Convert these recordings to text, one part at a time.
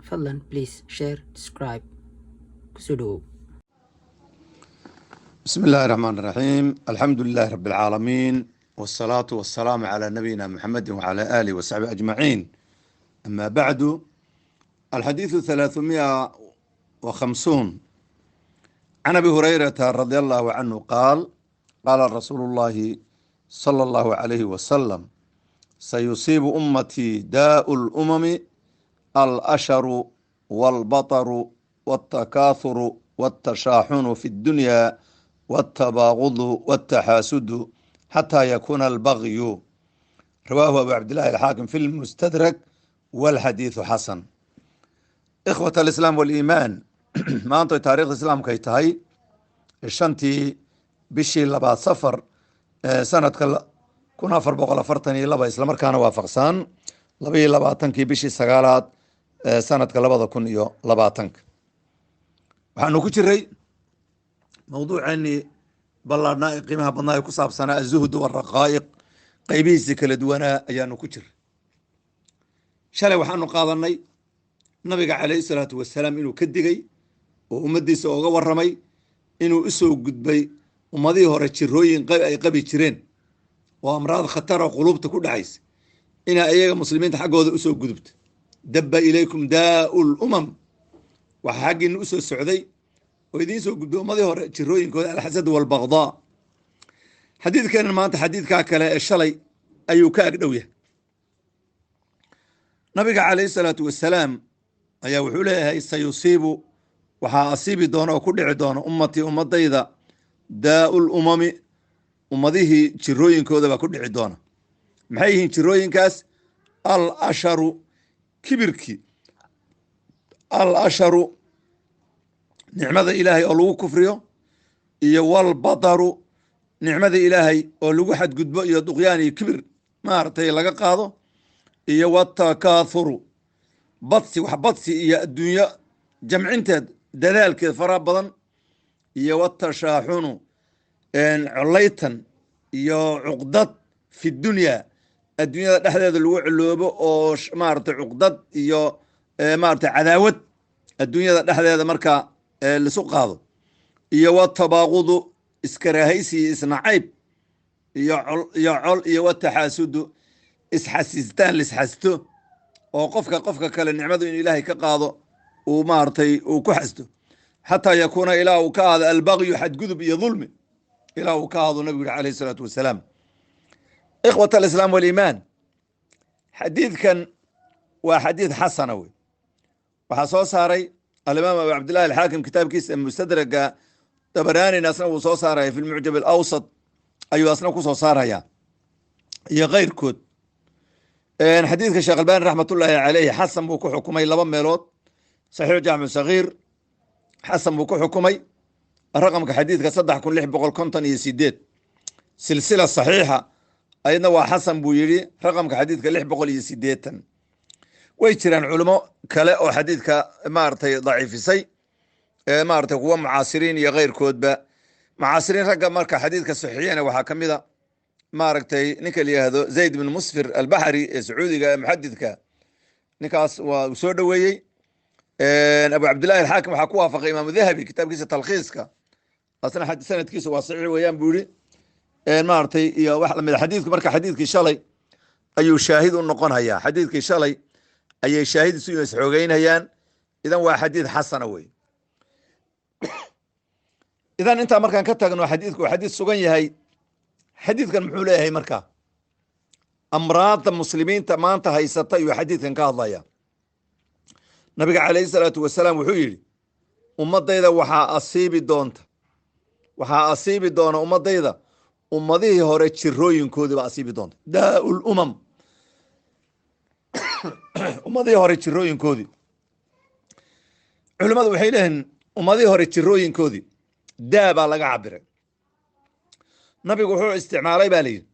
Fadlan please share, subscribe. Kusoo dhawow. بسم الله الرحمن الرحيم، الحمد لله رب العالمين، والصلاة والسلام على نبينا محمد وعلى آله وصحبه أجمعين. أما بعد، الحديث 350: عن أبي هريرة رضي الله عنه قال: قال رسول الله صلى الله عليه وسلم: سيصيب أمتي داء الأمم، الأشر والبطر والتكاثر والتشاحن في الدنيا والتباغض والتحاسد حتى يكون البغي. رواه أبو عبد الله الحاكم في المستدرك، والحديث حسن. إخوة الإسلام والإيمان، maanta taariikhda islaamka ay tahay 5-tii bishii labaad Safar sanadka 1442, islamarkaana waafaqsan 22-kii bishii sagaalaad sanadka 2020-ka, waxaanu ku jiray mawduuceenii ballaadhnaa ee qiimaha badnaa ee ku saabsanaa الزهد والرقائق. Qaybihiisii kala duwanaa ayaanu ku jiray. Shalay waxaanu qaadanay nabiga calayhi salaatu wasalaam inuu ka digay oo ummaddiisa oga warramay inuu usoo gudbay ummadihii hore jirooyin ay qabi jireen oo amraad khatara quluubta ku dhacaysa, inaa iyaga muslimiinta xaggooda usoo gudubta. دب إليكم داء الأمم, waxaa xaggiina usoo socday oo idiin soo gudbay ummadii hore jirooyinkooda, الحسد والبغضاء. Xadiidkeenan maanta xadiidkaa kale ee shalay ayuu ka agdhow yahay. Nabiga calayhi salaatu wasalaam ayaa wuxuu leeyahay: سيصيب, waxaa asiibi doona oo ku dhici doona, أمتي, ummadayda, داء الأمم, ummadihii jirooyinkooda baa ku dhici doona. Maxay yihiin jirooyinkaas? الأشر, kibirkii, الأشر, nicmada Ilaahay oo lagu kufriyo, iyo والبطر, nicmada Ilaahay oo lagu xadgudbo iyo duqyaan iyo kibir maaragtay laga qaado, iyo والتكاثر, badsi, wax badsi iyo adduunyo jamcinteed, dadaalkeed fara badan, iyo والتشاحن, collaytan iyo cuqdad, في الدنيا, adduunyada dhexdeeda lagu coloobo oo maaragtay cuqdad iyo maaragtay cadaawad adduunyada dhexdeeda marka lisu qaado, iyo والتباغض, iskaraahaysi iyo isnacayb iyo col, iyo والتحاسد, isxasiistaan lisxasto oo qofka qofka kale nicmadu inuu Ilaahay ka qaado uu maaragtay uu ku xasdo, حتى يكون, ilaa uu ka aado, البغي, xadgudub iyo dulmi ilaa uu ka aado, nabigu yihi calayhi salaatu wasalaam. إخوة الإسلام والإيمان, xadiidkan waa xadiid xasana wey. Waxaa soo saaray alimaam Abu Cabdillahi Alxaakim kitaabkiisa Mustadraga, Dabaraanina asna wuu soo saaraya, في المعجم الأوسط ayuu asna ku soo saaraya iyo keyrkood. Xadiidka Sheekh Albani raxmatullaahi caleyhi xasan buu ku xukumay laba meelood. Saxiix Jaamic Sagiir xasan buu ku xukumay, raqamka xadiidka 3658. Silsila saxiixa ayadna waa xasan buu yidhi, raqamka xadiidka 680. Way jiraan culimo kale oo xadiidka maaragtay daciifisay, maaragtay kuwa mucaasiriin iyo keyrkoodba. Mucaasiriin ragga marka xadiidka saxiixiyana waxaa ka mid a maaragtay ninka la yihahdo Zayd bin Musfir Albaxri ee Sacuudiga ee muxadidka. Ninkaas waa uu soo dhoweeyey. Abu Cabdillahi Alxaakim waxaa ku waafaqay Imaamu Dahabi kitaabkiisa Talkhiiska, asna sanadkiisa waa saxiix weeyaan buu yihi, maaragtay iyo wax lamid a. Xadiidku marka xadiidkii shalay ayuu shaahid u noqonhayaa, xadiidkii shalay ayay shaahid isu isxoogeynayaan. Idan waa xadiid xasana wey. Idan intaa markaan ka tagno, xadiidku waa xadiid sugan yahay. Xadiidkan muxuu leeyahay? Marka amraadda muslimiinta maanta haysata ayuu xadiidkan ka hadlaya. Nabiga calayhi salaatu wasalaam wuxuu yidhi: ummadayda waxaa asiibi doonta, waxaa asiibi doona ummadayda ummadihii hore jirooyinkoodii baa asiibi doonta. داء الأمم, ummadihii hore jirooyinkoodii. Culimmadu waxay leeyihiin ummadihii hore jirooyinkoodii daa baa laga cabiray. Nabigu wuxuu isticmaalay, baa layidhi,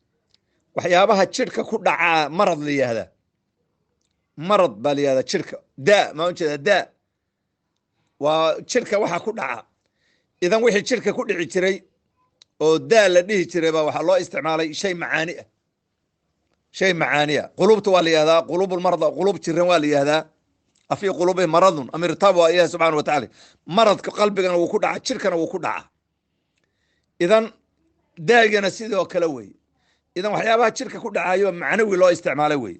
waxyaabaha jidhka ku dhacaa marad la yihahdaa, marad baa la yihahdaa jidhka. Daa maa ujeeda? Daa waa jidhka waxa ku dhaca. Idan wixii jidhka ku dhici jiray oo daa la dhihi jiray baa waxaa loo isticmaalay shay macaani ah, shay macaani ah. Quluubta waa la yihahdaa قلوب المرضى, quluub jiran waa la yihahdaa. Afii quluubihim maradun am irtaabu, waa Ilahi subxana wa tacala. Maradka qalbigana wuu ku dhaca, jirkana wuu ku dhaca. Idan daagana sidoo kale wey. Idan waxyaabaha jirka ku dhacayo macnawi loo isticmaalay wey.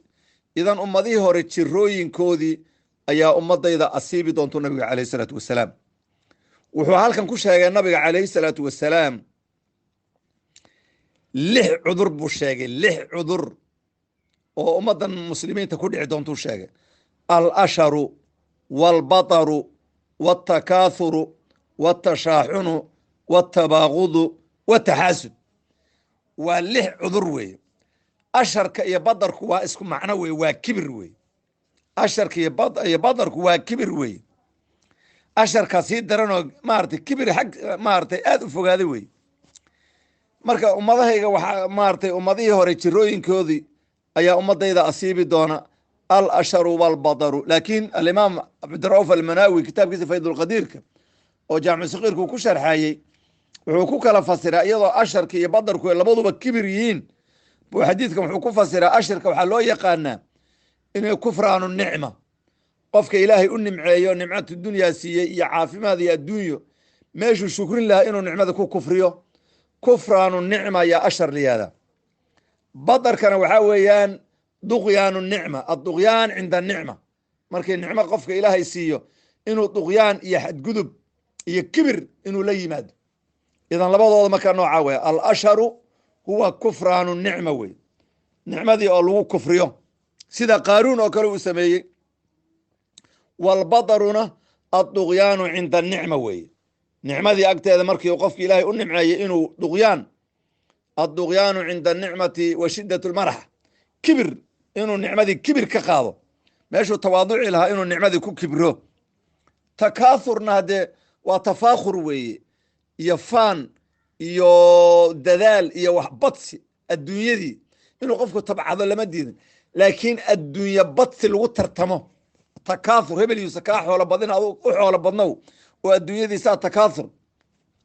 Idan ummadihii hore jirooyinkoodii ayaa ummadayda asiibi doontu nabiga calayh isalaatu wasalaam. Wuxuu halkan ku sheegay nabiga calayhi salaatu wasalaam lix cudur buu sheegay, lix cudur oo ummaddan muslimiinta ku dhici doontuu sheegay: alasharu waalbataru waaltakaathuru waaltashaaxunu waaltabaagudu waaltaxaasud. Waa lix cudur weeye. Asharka iyo badarku waa isku macno weye, waa kibir weye. Asharka iyo badarku waa kibir weye. Asharkaa sii daranoo maaragtay kibir xag maaragtay aada u fogaaday weye. Marka ummadahayga waxaa maaragtay ummadihii hore jirooyinkoodii ayaa ummadayda asiibi doona, alasharu walbadaru. Laakiin alimaam Cabdira'uuf Almanaawi kitaabkiisa Faydulqadiirka oo Jaamic Sakiirku ku sharxayey wuxuu ku kala fasiraa, iyadoo asharka iyo badarku labaduba kibir yihiin buu xadiidkan wuxuu ku fasiraa: asharka waxaa loo yaqaanaa inay kufraanu nicma, qofka Ilaahay u nimceeyo, nimcatu dunyaa siiyey iyo caafimaad iyo adduunyo, meeshuu shukrin lahaa inuu nicmada ku kufriyo. Kufraanu nicma yaa ashar layihahdaa. Badarkana waxaa weeyaan duqyaanu nicma, adduqyaan cinda nicma, markii nicmo qofka Ilaahay siiyo inuu duqyaan iyo xadgudub iyo kibir inuu la yimaado. Idan labadooda markaa noocaa wey. Alasharu huwa kufraanu nicma wey, nicmadii oo lagu kufriyo sida Qaaruun oo kale uu sameeyey. Walbadaruna adduqyaanu cinda nicma weeye, nicmadii agteeda markii qofki Ilaahay u nimceeyey inuu duqyaan, adduqyaanu cinda anicmati wa shidat lmarax, kibir, inuu nicmadii kibir ka qaado, meeshuu tawaaduci lahaa inuu nicmadii ku kibro. Takaathurna haddee waa tafaakhur weeye, iyo faan iyo dadaal iyo waxbadsi. Adduunyadii inuu qofku tabcado lama diidin, laakiin adduunya badsi lagu tartamo, takaathur, hebel yuusa kaa xoolo badin, adu u xoolo badnow, oo adduunyadiisaa takaathur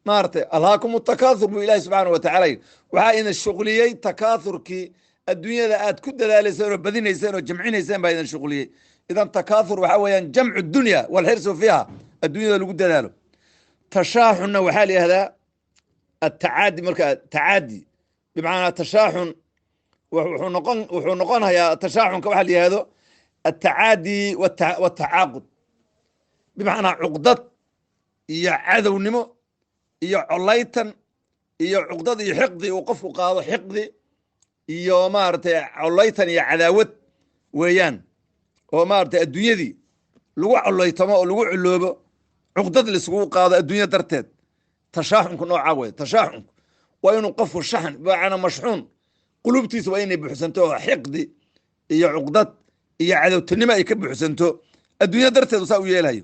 maaragtay. Alhaakum takaathur buu Ilahi subxaana wa tacala yidhi. Waxaa idin shuqliyey takaathurkii adduunyada aad ku dadaalayseen oo badinayseen oo jamcinayseen baa idin shuqliyey. Idan takaathur waxaa weeyaan jamcu dunya walxirsu fiiha, adduunyada lagu dadaalo. Tashaaxunna waxaa la yihahdaa atacaadi. Marka tacaadi bimacnaa tashaaxun wuxuu noqonayaa, tashaaxunka waxaa la yihahdo atacaadi watacaaqud, bimacnaa cuqdad iyo cadownimo iyo colaytan iyo cuqdad iyo xiqdi uu qofku qaado, xiqdi iyo maaragtay colaytan iyo cadaawad weeyaan, oo maaragtay adduunyadii lagu colaytamo oo lagu coloobo, cuqdad laiskugu qaado adduunya darteed. Tashaaxunku noocaa wey. Tashaaxunku waa inuu qofku shaxan, bimacnaa mashxuun, qulubtiisa waa inay buuxsanto oo xiqdi iyo cuqdad iyo cadowtinimo ay ka buuxsanto adduunya darteed saa u yeelayo.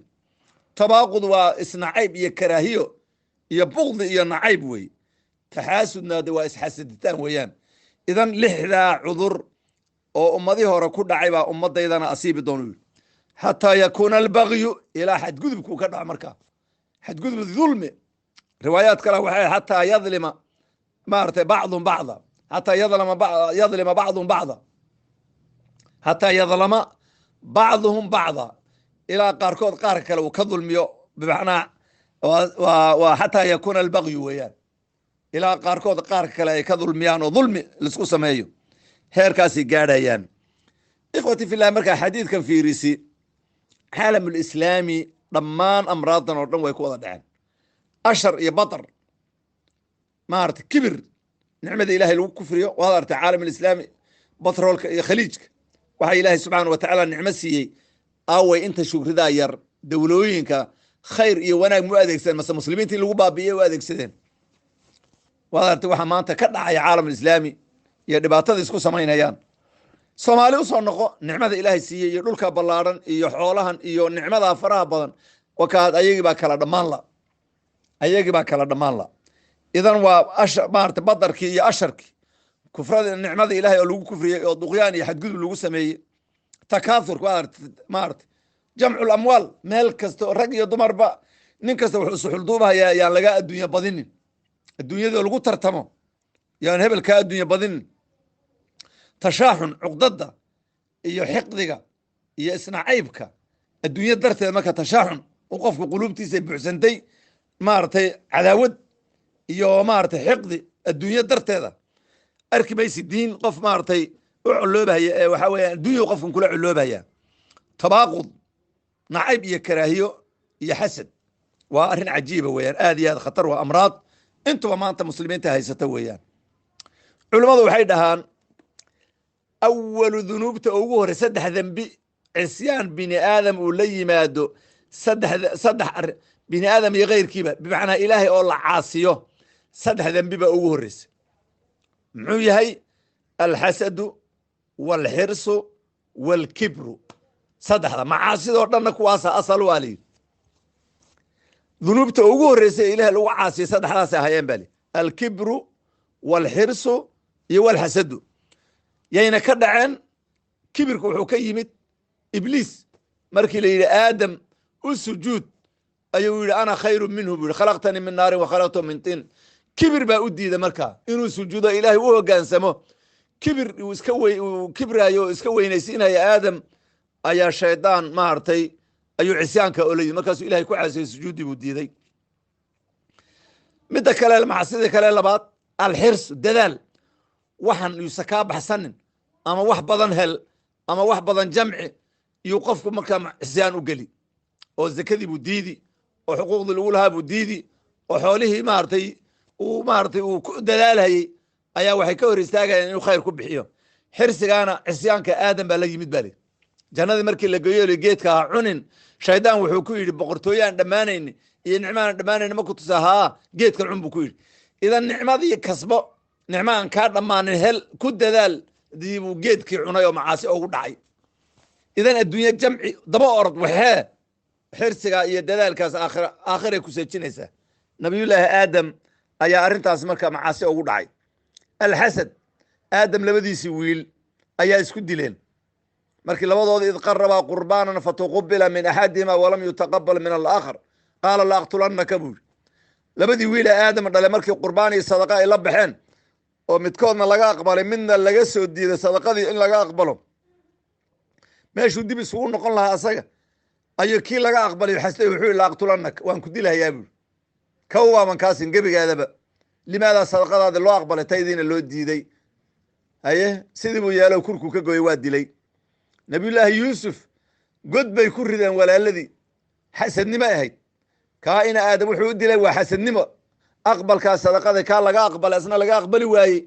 Tabaaqud waa isnacayb iyo karaahiyo iyo bugdi iyo nacayb wey. Taxaasudna de waa isxasaditaan weeyaan. Idan lixdaa cudur oo ummadihii hore ku dhacay baa ummadaydana asiibi doonu yidhi, xataa yakuuna albagyu, ilaa xadgudubkuu ka dhaco. Markaa xadgudub dulmi, riwaayaad kale waxay xataa yadlima maaragtay bacdum bacda, xataa yadlima bacdum bacda, xataa yadlama bacduhum bacda, ilaa qaarkood qaarka kale uu ka dulmiyo. Bimacnaa waa xataa yakuuna albagyu weeyaan, ilaa qaarkood qaarka kale ay ka dulmiyaan oo dulmi laisku sameeyo, heerkaasay gaadhayaan. Ikhwati filah, markaa xadiidkan fiirisi, caalamulislaami dhammaan amraadan oo dhan way ku wada dhaceen: ashar iyo batar, maarata kibir, nicmada Ilahay lagu kufriyo. Waad artay caalamulislaami, batroolka iyo Khaliijka waxaa Ilaahay subxaana wa tacaala nicmo siiyey, aaway inta shukridaa yar? Dowlooyinka khayr iyo wanaag mu adeegsadeen mase muslimiinta in lagu baabi'iyay u adeegsadeen? Waad artay waxaa maanta ka dhacaya caalamulislaami iyo dhibaatada isku samaynayaan. Soomaali usoo noqo, nicmada Ilaahay siiyey iyo dhulka ballaadhan iyo xoolahan iyo nicmadaa faraha badan, wakaad ayagii baa kala dhammaan la, ayagii baa kala dhammaan la. Idan waa maarata badarkii iyo asharkii, kufrada nicmada Ilahay oo lagu kufriyey oo duqyaan iyo xadgudub lagu sameeyey. Takaathurka waa maarata jamcu lamwaal, meel kasta rag iyo dumarba nin kasta wuxuu suxulduubahayaa yaan laga adduunya badinin, adduunyadoo lagu tartamo, yaan hebel kaa adduunya badinin. Tashaaxun, cuqdada iyo xiqdiga iyo isnacaybka Adduunyo darteed marka tashaaxun u qofku quluubtiisa buuxsantay, maaragtay, cadaawad iyo, maaragtay, xiqdi adduunyo darteeda. Arki maysi diin qof, maaragtay, u coloobahaya ee waxaa weya adduunya qofkan kula coloobahaya. Tabaaqud, nacayb iyo karaahiyo iyo xasad, waa arrin cajiiba weeyaan, aad iyo aad khatar. Waa amraad intuba maanta muslimiinta haysata weeyaan. Culummadu waxay dhahaan awalu dunuubta ugu horey, saddex dembi cisyaan bini aadam uu la yimaado, saddex bini aadam iyo keyrkiiba, bimacnaa Ilaahay oo la caasiyo, saddex dembi baa ugu horeysa. Muxuu yahay? Alxasadu waalxirsu waalkibru. Saddexda macaasidoo dhanna kuwaasa asal waa layidhi. Dunuubta ugu horeysa ee Ilahay lagu caasiyo saddexdaas ahayeen baa li: alkibru waalxirsu iyo walxasadu. Yayna ka dhaceen? Kibirku wuxuu ka yimid Ibliis. Markii la yidhi "Aadam u sujuud", ayuu yidhi: "Ana khayru minhu", buu yidhi, "khalaqtanii min naarin wa khalaqtahu min tiin". Kibir baa u diida markaa inuu sujuudo, Ilaahay u hogaansamo. Kibir uu iska wey uu kibraayo oo iska weynaysiinaya Aadam ayaa shaydaan, maaragtay, ayuu cisyaanka ola yimid. Markaasuu Ilahay ku caasiyey, sujuuddii buu diiday. Midda kale, macsidii kale labaad, alxirsu, dadaal. Waxan yuusa kaa baxsanin, ama wax badan hel ama wax badan jamci, iyuu qofku markaa cisyaan u geli, oo zakadii buu diidi, oo xuquuqdii lagu lahaa buu diidi, oo xoolihii, maaragtay, uu, maaragtay, uu ku dadaalhayey ayaa waxay ka hor istaagayaan inuu khayr ku bixiyo. Xirsigaana cisyaanka Aadam baa la yimid baa li. Jannadii markii la geeyo, "Geedka ha cunin", shaydaan wuxuu ku yidhi: "Boqortooye aan dhammaanayni iyo nicmo aan dhammaanayni ma ku tusa? Haa, geedkan cun", buu ku yidhi. Idan nicmadii kasbo, nicmo aan kaa dhammaanin hel, ku dadaal dii buu geedkii cunay oo macaasi ugu dhacay. Idan adduunye jamci, daba orod, waxee xirsiga iyo dadaalkaas aakhira aakhiray ku seejinaysaa. Nabiyullaahi Aadam ayaa arrintaas marka macaasi ugu dhacay. Alxasad, Aadam labadiisii wiil ayaa isku dileen markii labadooda id qarabaa qurbaanan fatuqubila min axadihima walam yutaqabal min alaakhar, qaala laaqtulannaka, buu yidhi. Labadii wiil ee Aadam dhale markii qurbaan iyo sadaqa ay la baxeen oo midkoodna laga aqbalay, midna laga soo diiday sadaqadii in laga aqbalo, meeshuu dib isugu noqon lahaa asaga ayuu kii laga aqbalay xasday. Wuxuu yihi: "Laaqtulannaka, waan ku dilahayaa", buuri. Kow waaban kaasin gebigaadaba, limaadaa sadaqadaadi loo aqbalay, taydiina loo diiday? Haye, sidii buu yeelo, kurku ka gooyey, waa dilay. Nabiyullaahi Yuusuf god bay ku rideen walaaladii. Xasadnimo ahayd. Kaa ina Aadam wuxuu u dilay waa xasadnimo. Aqbalkaa sadaqada kaa laga aqbalay, asna laga aqbali waayey.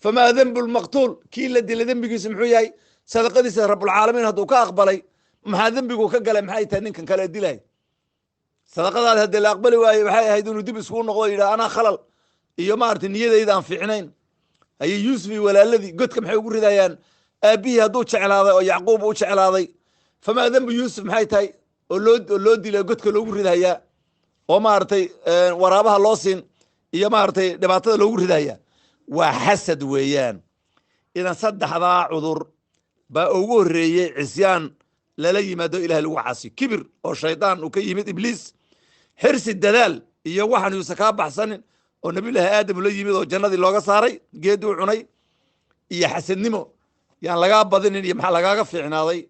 Famaa dembu lmaqtuul? Kii la dilay dembigiisu muxuu yahay? Sadaqadiisa Rabulcaalamiin hadduu ka aqbalay, maxaa dembigu ka galay? Maxay tahay ninkan kale dilay? Sadaqadaadi haddii la aqbali waayey, waxay ahayd inuu dib iskugu noqdo, yidhah: "Anaa khalal iyo, maarata, niyadayda aan fiicnayn." Haye, Yuusuf iyo walaaladii godka maxay ugu ridayaan? Aabbihii hadduu jeclaaday oo Yacquub u jeclaaday, famaa dembu Yuusuf? Maxay tahay oo loo dilay, godka loogu ridayaa, oo, maaragtay, waraabaha loo siin iyo, maaragtay, dhibaatada loogu ridaya? Waa xasad weeyaan. Idan saddexdaa cudur baa ugu horreeyey cisyaan lala yimaado, Ilahay lagu caasiyo: kibir oo shaydaan uu ka yimid, Ibliis; xirsi, dadaal iyo waxaan yuusa kaa baxsanin, oo Nabiyullaahi Aadam ula yimid oo jannadii looga saaray, geedii u cunay; iyo xasadnimo, yaan lagaa badinin iyo maxaa lagaaga fiicnaaday.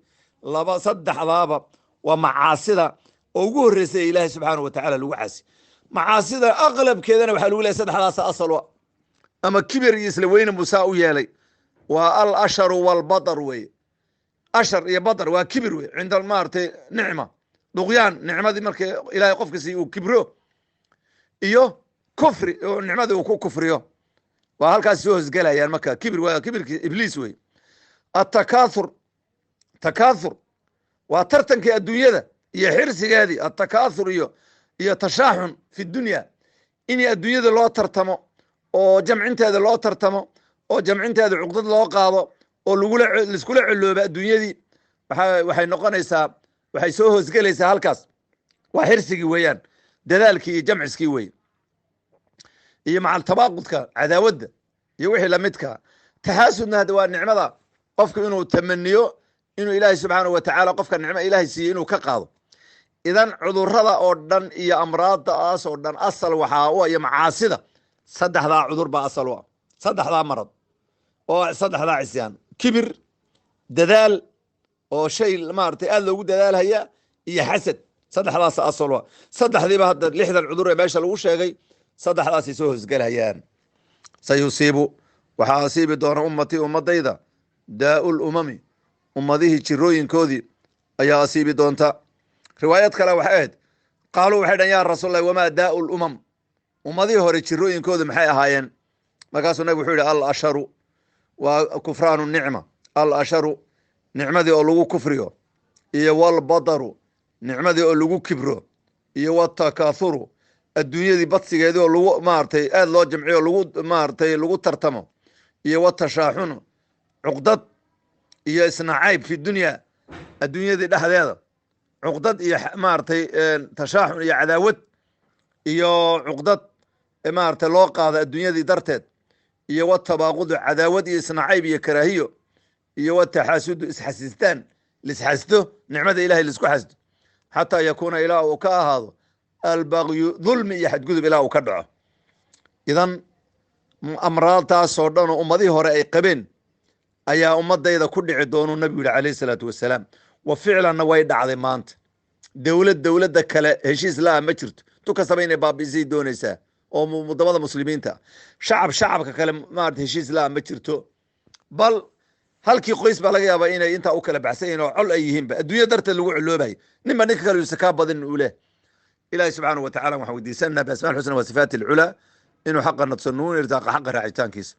Laba saddexdaaba waa macaasida oo ugu horreysay ee Ilaahay subxaanahu wa tacala lagu caasi. Macaasida aqlabkeedana waxaa lagu leeyahy saddexdaasa asal u ama kibir iyo isla weyne buu saa u yeelay. Waa al asharu walbatar weye. Ashar iyo batar waa kibir wey cinda, maaragtay, nicma, duqyaan, nicmadii markii Ilahay qofka siiy uu kibro, iyo kufri oo nicmadii uu ku kufriyo. Waa halkaas soo hosgelayaan. Marka kibir waa kibirkii Ibliis wey. Attakaathur, takaathur waa tartankii adduunyada iyo xirsigeedii. Attakaathur iyo tashaaxun fi dunya, in adduunyada loo tartamo oo jamcinteeda loo tartamo oo jamcinteeda cuqdad loo qaado oo lagula laiskula colooba adduunyadii, waxay noqonaysaa, waxay soo hoosgelaysaa halkaas. Waa xirsigii weeyaan, dadaalkii iyo jamciskii wey, iyo macal tabaaqudka, cadaawadda iyo wixii lamidka. Taxaasudna hadda waa nicmada qofku inuu tamaniyo inuu Ilaahay subxaanahu wa tacaala qofka nicmo Ilaahay siiyey inuu ka qaado. Idan cudurada oo dhan iyo amraadaas oo dhan asal waxaa u iyo macaasida saddexdaa cudur baa asal u ah, saddexdaa marad oo saddexdaa cisyaan: kibir, dadaal oo shay, maaragtay, aada loogu dadaalhaya, Iyo xasad. Saddexdaas asal wa saddexdiiba. Hadda 60 cudur ee meesha lagu sheegay, saddexdaasay soo hosgelayaan. Sayusiibu, waxaa asiibi doona, ummatii, ummadayda, daau lumami, ummadihii jirooyinkoodii ayaa asiibi doonta. Riwaayad kale waxay ahayd, qaaluu, waxay dhan: "Yaa rasuul Allahi, wamaa daau lumam?" Ummadihii hore jirooyinkoodu maxay ahaayeen? Markaasuu nabig wuxuu yihi: al asharu, waa kufraanu nicma, al asharu, nicmadii oo lagu kufriyo, iyo walbadaru, nicmadii oo lagu kibro, iyo watakaathuru, adduunyadii badsigeedii oo lagu maaragtay aada loo jamciyo, lagu maaragtay lagu tartamo, iyo watashaaxunu, cuqdad iyo isnacayb, fi dunya, adduunyadii dhexdeeda cuqdad iyo maaragtay tashaaxun iyo cadaawad iyo cuqdad maaragtay loo qaado adduunyadii darteed, iyo watabaaqudu, cadaawad iyo isnacayb iyo karaahiyo, iyo wataxaasudu, isxasistaan, lisxasdo, nicmada Ilahay laisku xasdo, xataa yakuuna, ilaa uu ka ahaado, albaqyu, dulmi iyo xadgudub ilaa uu ka dhaco. Idan amraadtaasoo dhan oo ummadihii hore ay qabeen ayaa ummadayda ku dhici doonuu nabigu yihi, calayhi salaatu wasalaam. Wa ficlanna way dhacday. Maanta dowlad dowladda kale heshiis la-a ma jirto. Tu kastaba inay baabi'isay doonaysaa oo wadamada muslimiinta. Shacab shacabka kale maarata heshiis la-a ma jirto, bal halkii qoys baa laga yaabaa inay intaa u kala baxsan yihin oo col ay yihiinba, adduunya darteed lagu coloobayo, ninba ninka kale yuusa kaa badin uu leh. Ilahi subxaanahu wa tacala waxaan weydiisanaa biasmaa alxusna wa sifaati alculaa inuu xaqa nadsanuun irsaaqa xaqa raacitaankiisa.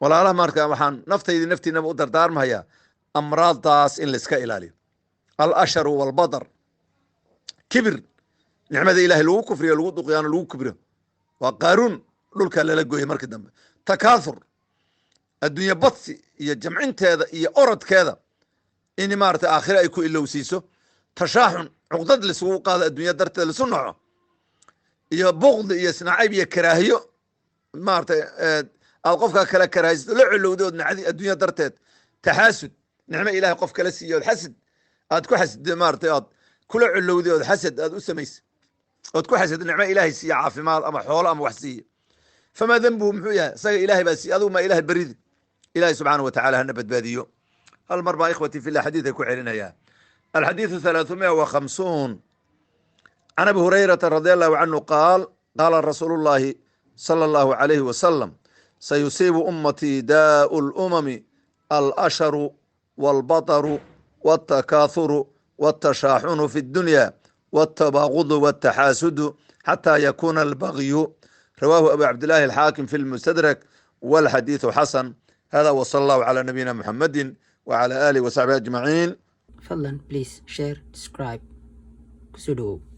Walaalaha, marka waxaan naftaydii naftiinaba u dardaarmayaa amraaddaas in laiska ilaaliyo: alasharu walbadar, kibir, nicmada Ilahay lagu kufriyo, lagu duqyaano, lagu kibro. Waa Qaaruun, dhulka lala gooyey markii dambe. Takaathur, adduunye badsi iyo jamcinteeda iyo orodkeeda in maarata aakhire ay ku ilowsiiso. Tashaaxun, cuqdad laisugu qaado adduunya darteed, laisu naco, iyo buqdi iyo isnacayb iyo karaahiyo, maarata aad qofka kale karaahiysto, la colowda ood nacdi adduunya darteed. Taxaasud, nicmo Ilahay qof kala siiyo ood xasad aad ku xasad, maarata aad kula colowday, ood xasad aad u samaysa, ood ku xasad nicmo Ilaahay siiya, caafimaad ama xoolo ama wax siiya. Famaa dembuhu? Muxuu yahay isaga? Ilahay baa siiy, adigu maa Ilahay baridi? Ilahay subxaana wa tacala hana badbaadiyo. Hal mar baa, ikhwatii fillah, xadiidka ku celinayaa. Alxadiidu 350: can Abi Hurayrata radi Allahu canhu qaal: qaala rasuulu llahi sala Allahu alayhi wasalam: sayusiibu ummatii daau lumami, alasharu walbataru waltakaathuru waltashaaxunu fi اdunya waltabaagudu waltaxaasudu, xataa yakuna albagyu. Rawahu Abu Cabdillahi alxaakim fi lmustadrak, walxadiidu xasan. Hada wsala Allahu calى nabiyina Muxamadi wcala alihi wasaxbihi ajmaciin. Fadlan, please share, subscribe. Kusoo dhawow.